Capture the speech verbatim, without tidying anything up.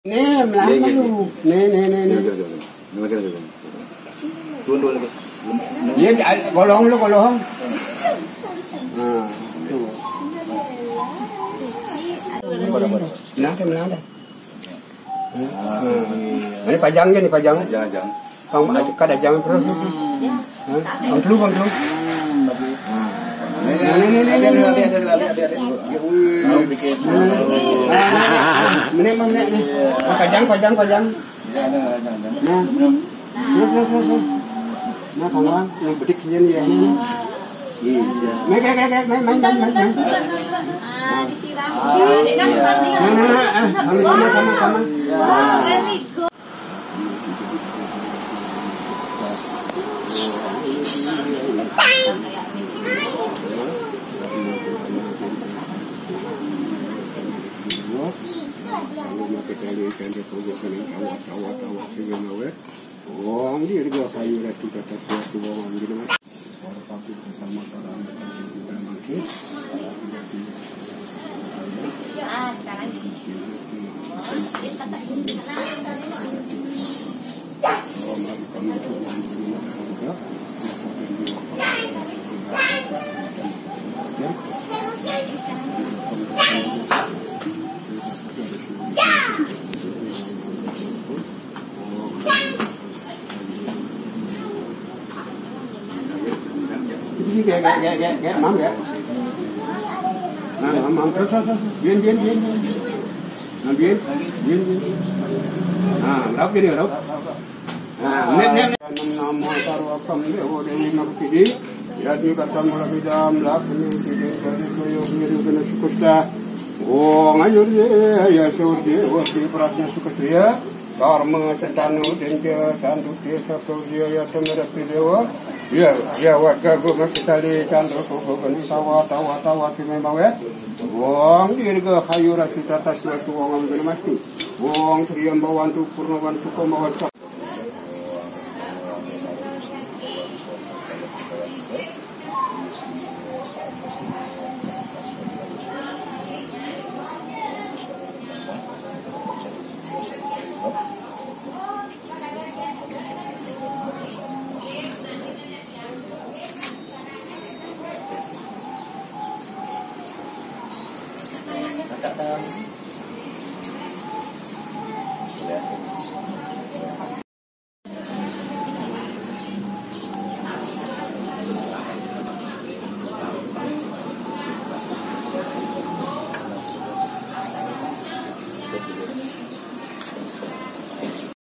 Nih, melamar lu. Nih, nih, nih, nih. Coba, coba, coba. Ini lagi, lagi, lagi. Turun dulu lagi. Iya, di-, golong lu, golong. Nah, tuh. Menang deh, menang deh. Nah, ini pajang aja nih, pajang. Pajang, pajang. Kang, kada jangan terus. Hah? Bang Telu, Bang Telu. Nih, nih, nih, nih, nih. Ada, ada, ada, ada, ada. Ini, ini, ini. Pajang, pajang, pajang. Nah. Nah, nah, nah, nah. Nah, kawan, yang bedik dia nih ya. Ini. Iya. Main, main, main, main, main, main, main. Nah, nah, nah, ah, sama, sama, sama, sama. Wong di irga kayu ratu tata suatu wong di nama. Ah, sekarang gini. Ini kayak, kayak, kayak, kayak, kayak, mam, ya. Nah, mam, mam, terus, terus, terus. Biar, biar, biar, biar. Nah, biar, biar, biar. Nah, berapa gini, berapa? Nah, nek, nek, nek. Nama sarwa kam dewa dewi naktidi. Yadni kata mula bidam lakni kidi kadi koyo miri guna sukusta. Oh, ngayur je, ya sur je, wasi prasna sukusta ya. Dharma setanu denja santu te sato dia ya temera pidewa. Ya, ya, warga guna sekali candra kuku guna tawa, tawa, tawa, sime mawe. Wong dirga kayu rasu tata suatu wong guna mati. Wong triam bawantu purnawantu komawantu.